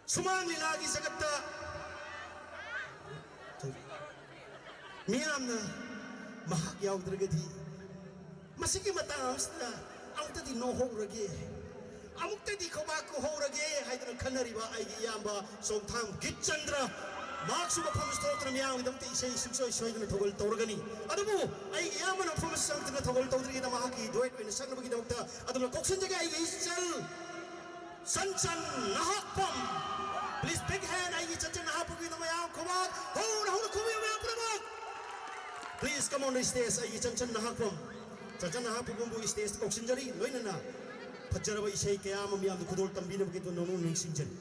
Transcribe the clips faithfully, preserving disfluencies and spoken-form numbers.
ꯁꯨꯃꯥꯡ ꯂꯤꯂꯥꯒꯤ ꯖꯒꯠꯇ ꯃꯤꯌꯥꯝꯅ ꯃꯍꯥꯛ ꯌꯥꯎꯗ꯭ꯔꯒꯗꯤ ꯃꯁꯤꯒꯤ ꯃꯇꯥꯡ ꯑꯁꯤꯗ ꯑꯃꯨꯛꯇꯗꯤ ꯅꯣꯛꯍꯧꯔꯒꯦ, ꯑꯃꯨꯛꯇꯗꯤ ꯈꯧꯕꯥꯛ ꯈꯨꯍꯧꯔꯒꯦ ꯍꯥꯏꯗꯨꯅ ꯈꯟꯅꯔꯤꯕ ꯑꯩꯒꯤ ꯏꯌꯥꯝꯕ ꯆꯣꯡꯊꯥꯝ ꯒꯤꯠꯆꯟꯗ꯭ꯔ, ꯃꯍꯥꯛꯁꯨ ꯃꯐꯝ ꯊꯣꯛꯇꯨꯅ ꯃꯤꯌꯥꯝꯒꯤꯗꯃꯛꯇ ꯏꯁꯩ ꯁꯨꯡꯁꯣꯏ ꯁꯣꯏꯗꯅ ꯊꯧꯒꯜ ꯇꯧꯔꯒꯅꯤ꯫ ꯑꯗꯨꯕꯨ ꯑꯩꯒꯤ ꯏꯌꯥꯝꯕꯅ ꯃꯐꯝ ꯆꯪꯗꯨꯅ ꯊꯧꯒꯜ ꯇꯧꯗ꯭ꯔꯤꯉꯩꯗ ꯃꯍꯥꯛꯀꯤ duet ꯑꯣꯏꯅ ꯁꯛꯅꯕꯒꯤꯗꯃꯛꯇ ꯑꯗꯨꯝꯅ ꯀꯧꯁꯤꯟꯖꯒꯦ ꯑꯩꯒꯤ ꯏꯆꯜ Chanchan Nahakpam. Please, big hand ꯑꯩꯒꯤ ꯆꯟꯆꯟ ꯅꯍꯥꯛꯄꯝꯒꯤꯗꯃꯛ ꯃꯌꯥꯝ ꯈꯨꯕꯥꯛ ꯍꯧꯅ ꯍꯧꯅ ꯈꯨꯕꯤꯌꯨ ꯃꯌꯥꯝ ꯄꯨꯝꯅꯃꯛ꯫ Please come on the stage, ꯑꯩꯒꯤ ꯆꯟꯆꯟ ꯅꯍꯥꯛꯄꯝ꯫ ꯆꯟꯆꯟ ꯅꯍꯥꯛꯄꯝꯕꯨ stage ꯀꯧꯁꯤꯟꯖꯔꯤ, ꯂꯣꯏꯅꯅ ꯐꯖꯔꯕ ꯏꯁꯩ ꯀꯌꯥ ꯑꯃ ꯃꯤꯌꯥꯝꯗ ꯈꯨꯗꯣꯜ ꯇꯝꯕꯤꯅꯕꯒꯤꯗꯃꯛ ꯅꯣꯡꯅ ꯅꯤꯡꯁꯤꯡꯖꯔꯤ꯫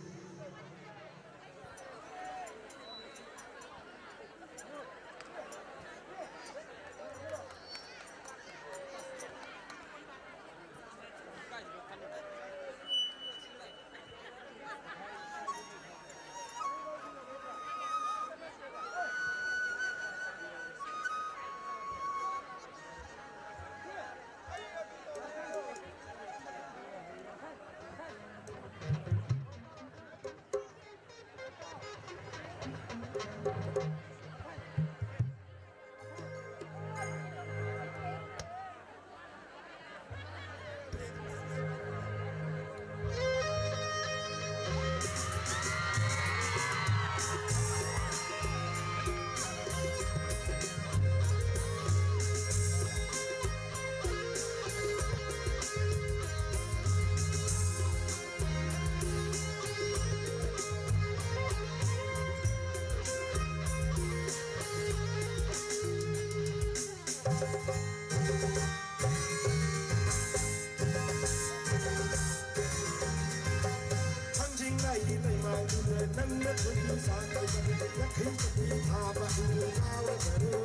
ꯊꯥꯡꯖꯤꯡ ꯂꯥꯏꯒꯤ ꯂꯩꯃꯥꯏꯗꯨꯗ ꯅꯪꯅ ꯊꯣꯏꯕꯤ ꯁꯥꯈꯤꯕ ꯌꯥꯡꯈꯩ ꯆꯠꯄꯤ ꯊꯥꯕ ꯍꯩꯅꯧ ꯀꯥꯎꯔꯕꯔꯣ?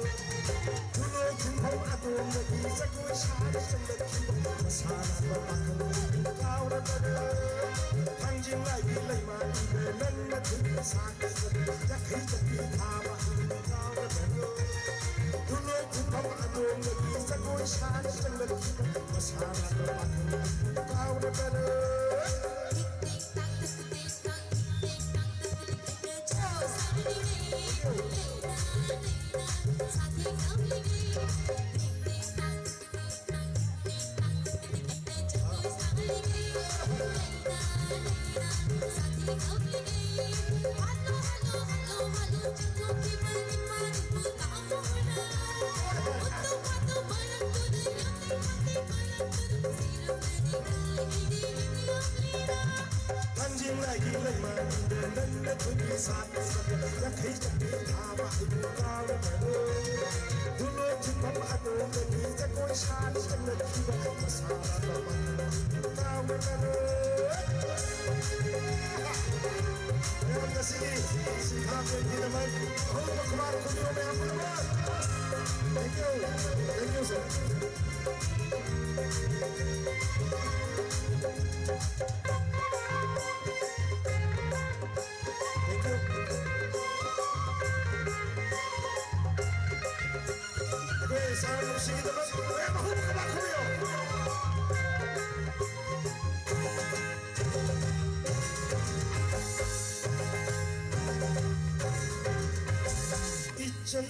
ꯈꯨꯅꯣ ꯈꯨꯡꯐꯝ ꯑꯗꯣꯝꯗꯒꯤ ꯖꯒꯣꯏ ꯁꯥꯔ ꯆꯪꯂꯛꯈꯤꯕ ꯃꯁꯥꯟꯅꯕ ꯄꯥꯈꯪ ꯀꯥꯎꯔꯕꯔꯣ? ꯊꯥꯡꯖꯤꯡ ꯂꯥꯏꯒꯤ ꯂꯩꯃꯥꯏꯗꯨꯗ ꯅꯪꯅ ꯊꯣꯏꯕꯤ ꯁꯥꯈꯤꯕ ꯌꯥꯡꯈꯩ ꯆꯠꯄꯤ ꯊꯥꯕ ꯍꯩꯅꯧ ꯀꯥꯎꯔꯕꯔꯣ? ꯈꯨꯅꯣ ꯈꯨꯡꯐꯝ ꯑꯗꯣꯝꯗꯒꯤ ꯖꯒꯣꯏ ꯁꯥꯔ ꯆꯪꯂꯛꯈꯤꯕ ꯃꯁꯥꯟꯅꯕ ꯄꯥꯈꯪ ꯀꯥꯎꯔꯕꯔꯣ? ꯇꯤꯛ ꯇꯤꯛ ꯇꯥꯛ ꯇꯛ ꯇꯤꯛ ꯇꯥꯛ ꯇꯤꯛ ꯇꯤꯛ ꯊꯥꯡꯖꯤꯡ ꯂꯥꯏꯒꯤ ꯂꯩꯃ ꯅꯪꯅ ꯊꯣꯏꯕꯤ ꯁꯥꯠ ꯁꯥꯠ ꯌꯥꯡꯈꯩ ꯆꯠꯄꯤ ꯊꯥꯕ ꯑꯩꯕꯨ ꯀꯥꯎꯔꯕꯅꯣ? ꯗꯨꯂꯣ ꯊꯤꯟꯐꯝ ꯑꯗꯣꯝꯗꯒꯤ ꯖꯒꯣꯏ ꯁꯥꯅ ꯆꯠꯅꯈꯤꯕ ꯃꯁꯥ ꯃꯃꯟ ꯀꯥꯎꯔꯕꯅꯣ? ꯃꯌꯥꯝ ꯉꯁꯤꯒꯤ ꯁꯤꯟꯊꯥ ꯀꯦꯟꯒꯤꯗꯃꯛ ꯑꯍꯧꯕ ꯈꯨꯕꯥꯛ ꯈꯨꯕꯤꯔꯣ ꯃꯌꯥꯝ ꯄꯨꯝꯅꯃꯛ꯫ Thank you. Thank you, sir. Thank you. ꯑꯩꯈꯣꯏ ꯁꯥꯔ ꯅꯨꯡꯁꯤꯒꯤꯗꯃꯛ ꯃꯌꯥꯝ ꯑꯍꯧꯕ ꯈꯨꯕꯥꯛ ꯈꯨꯕꯤꯌꯣ꯫ ꯏꯆꯜ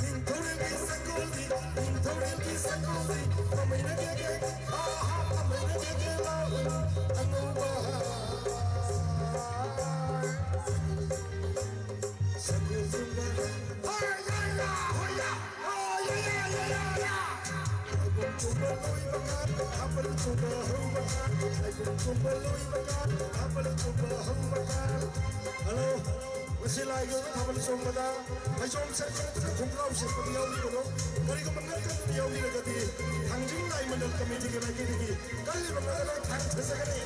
ꯅꯤꯡꯊꯧꯔꯦꯜꯒꯤ ꯁꯒꯣꯜꯗꯤ, ꯅꯤꯡꯊꯧꯔꯦꯜꯒꯤ ꯁꯒꯣꯜꯗꯤ, ꯃꯃꯩꯅ ꯀꯦꯀꯦ, ꯑꯥ, ꯃꯃꯩꯅ ꯀꯦꯀꯦ ꯂꯥꯎꯏ, ꯑꯉꯧꯕ꯫ ꯁꯒꯣꯜ ꯆꯣꯡꯕ, ꯍꯣꯏ, ꯌꯥ, ꯌꯥ, ꯍꯣꯏ, ꯌꯥ, ꯍꯣꯏ, ꯌꯥ, ꯌꯥ, ꯌꯥ, ꯌꯥ, ꯌꯥ꯫ ꯍꯩꯕꯣꯡ ꯆꯣꯡꯕ ꯂꯣꯏꯕꯒ, ꯊꯥꯕꯜ ꯆꯣꯡꯕ ꯍꯧꯕꯒ, ꯍꯩꯕꯣꯡ ꯆꯣꯡꯕ ꯂꯣꯏꯕꯒ, ꯊꯥꯕꯜ ꯆꯣꯡꯕ ꯍꯧꯕꯒ꯫ ꯍꯜꯂꯣ, ꯉꯁꯤ ꯂꯥꯏꯒꯤ ꯑꯣꯏꯕ ꯊꯥꯕꯜ ꯆꯣꯡꯕꯗ ꯐꯩꯖꯣꯝ ꯁꯦꯠꯄ ꯅꯠꯇ꯭ꯔꯒ ꯈꯣꯡꯒ꯭ꯔꯥꯎ ꯁꯦꯠꯄꯗꯤ ꯌꯥꯎꯕꯤꯒꯅꯨ꯫ ꯀꯔꯤꯒꯨꯝꯕ ꯅꯠꯇꯕ ꯌꯥꯎꯕꯤꯔꯒꯗꯤ ꯊꯥꯡꯖꯤꯡ ꯂꯥꯏ ꯃꯟꯗꯜ ꯀꯃꯤꯇꯤꯒꯤ ꯃꯥꯏꯀꯩꯗꯒꯤ ꯀꯜꯂꯤꯕ ꯉꯥꯛꯇ ꯊꯥꯡ ꯊꯥꯖꯒꯅꯤ꯫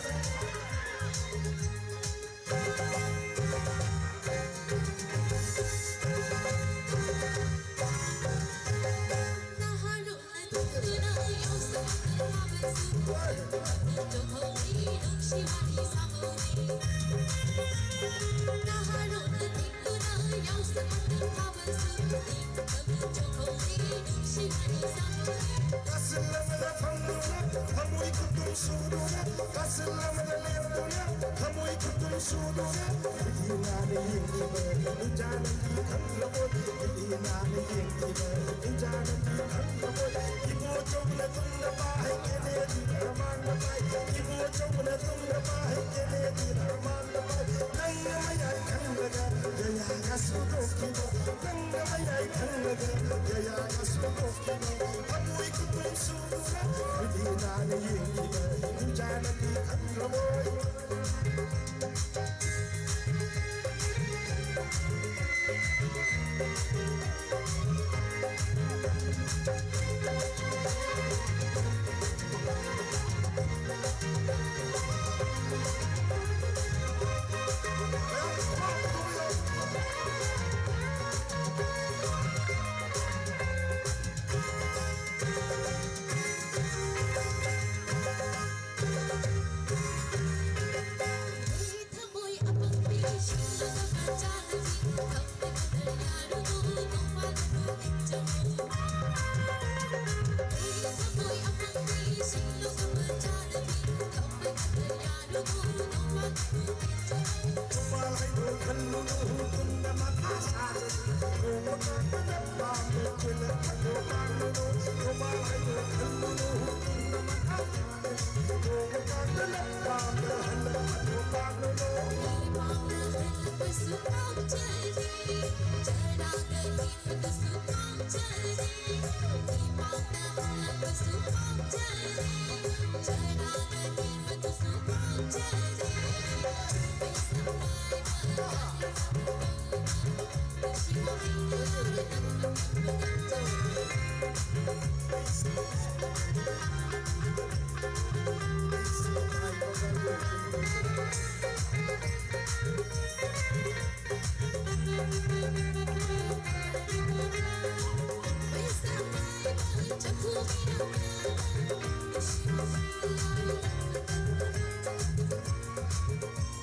ꯅꯨꯡꯖꯥꯅꯗꯤ ꯈꯪꯂꯕꯣꯏ, ꯏꯂꯤꯅꯥꯅ ꯌꯦꯡꯈꯤꯕ ꯅꯨꯡꯖꯥꯅꯗꯤ ꯈꯪꯂꯕꯣꯏ꯫ ꯏꯕꯣꯆꯧꯅ ꯇꯨꯡꯗ ꯄꯥꯏ, ꯀꯦꯅꯦꯗꯤꯅ ꯃꯃꯥꯡꯗ ꯄꯥꯏ꯫ ꯏꯕꯣꯆꯧꯅ ꯇꯨꯡꯗ ꯄꯥꯏ, ꯀꯦꯅꯦꯗꯤꯅ ꯃꯃꯥꯡꯗ ꯄꯥꯏ꯫ ꯅꯪꯅ ꯃꯌꯥꯏ ꯈꯪꯂꯒ ꯌꯥꯌꯥꯒ ꯁꯨꯗꯣꯛꯈꯤꯕ, ꯅꯪꯅ ꯃꯌꯥꯏ ꯈꯪꯂꯒ ꯌꯥꯌꯥꯒ ꯁꯨꯗꯣꯛꯈꯤꯕ꯫ ꯊꯃꯣꯏ ꯈꯨꯇꯨꯝ ꯁꯨꯗꯨꯅ ꯏꯂꯤꯅꯥꯅ ꯌꯦꯡꯈꯤꯕ ꯅꯨꯡꯖꯥꯅꯗꯤ ꯈꯪꯂꯕꯣꯏ꯫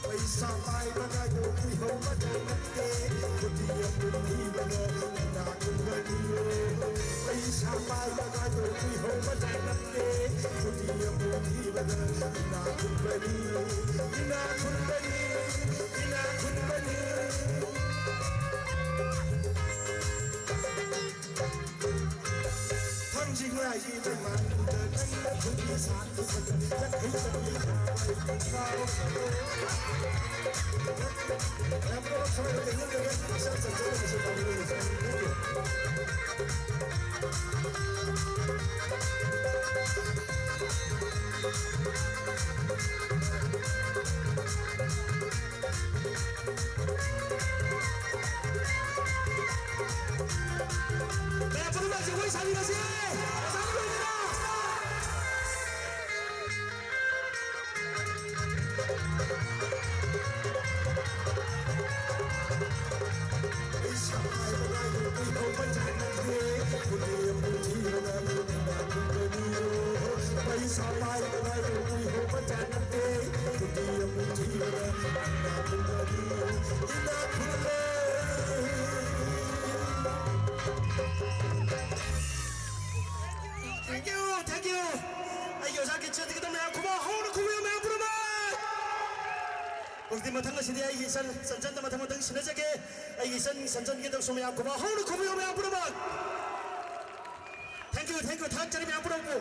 ꯄꯩꯁꯥ ꯄꯥꯏꯕꯒ ꯌꯣꯛꯄꯤꯍꯧꯕꯗ ꯅꯠꯇꯦ, ꯈꯨꯗꯤ ꯑꯃꯨꯛ ꯊꯤꯕꯒ ꯏꯅꯥꯛ ꯈꯨꯟꯕꯅꯤꯌꯣ꯫ ꯄꯩꯁꯥ ꯄꯥꯏꯕꯒ ꯌꯣꯛꯄꯤꯍꯧꯕꯗ ꯅꯠꯇꯦ, ꯈꯨꯗꯤ ꯑꯃꯨꯛ ꯊꯤꯕꯒ ꯏꯅꯥꯛ ꯈꯨꯟꯕꯅꯤ, ꯏꯅꯥꯛ ꯈꯨꯟꯕꯅꯤ, ꯏꯅꯥꯛ ꯈꯨꯟꯕꯅꯤ꯫ ꯃꯌꯥꯝ ꯄꯨꯝꯅꯃꯛ ꯖꯒꯣꯏ ꯁꯥꯃꯤꯟꯅꯁꯤ꯫ ꯁꯥꯃꯤꯟꯅꯁꯤꯔꯥ? ꯄꯩꯁꯥ ꯄꯥꯏꯕ ꯉꯥꯏꯕ ꯀꯨꯏꯍꯧꯕ ꯖꯥꯠ ꯅꯠꯇꯦ꯫ ꯄꯩꯁꯥ ꯄꯥꯏꯕ ꯉꯥꯏꯕ ꯀꯨꯏꯍꯧꯕ ꯖꯥꯠ ꯅꯠꯇꯦ꯫ ꯏꯅꯥꯛ ꯈꯨꯜꯂꯦ꯫ Thank you, thank you. ꯑꯩꯒꯤ ꯑꯣꯖꯥ ꯀꯤꯠꯁꯟꯒꯤꯗꯃꯛ ꯃꯌꯥꯝ ꯈꯨꯕꯥꯛ ꯍꯧꯅ ꯈꯨꯕꯤꯌꯨ, ꯃꯌꯥꯝ ꯄꯨꯝꯅꯃꯛ꯫ ꯍꯧꯖꯤꯛꯇꯤ ꯃꯊꯪ ꯑꯁꯤꯗꯤ ꯑꯩꯒꯤ ꯏꯆꯟ ꯆꯟꯆꯟꯗ ꯃꯊꯪ ꯃꯊꯪ ꯁꯤꯟꯅꯖꯒꯦ꯫ ꯑꯩꯒꯤ ꯏꯆꯟ ꯆꯟꯆꯟꯒꯤꯗꯃꯛꯁꯨ ꯃꯌꯥꯝ ꯈꯨꯕꯥꯛ ꯍꯧꯅ ꯈꯨꯕꯤꯌꯨ, ꯃꯌꯥꯝ ꯄꯨꯝꯅꯃꯛ꯫ Thank you, thank you. ꯊꯥꯒꯠꯆꯔꯤ ꯃꯌꯥꯝ ꯄꯨꯝꯅꯃꯛꯄꯨ꯫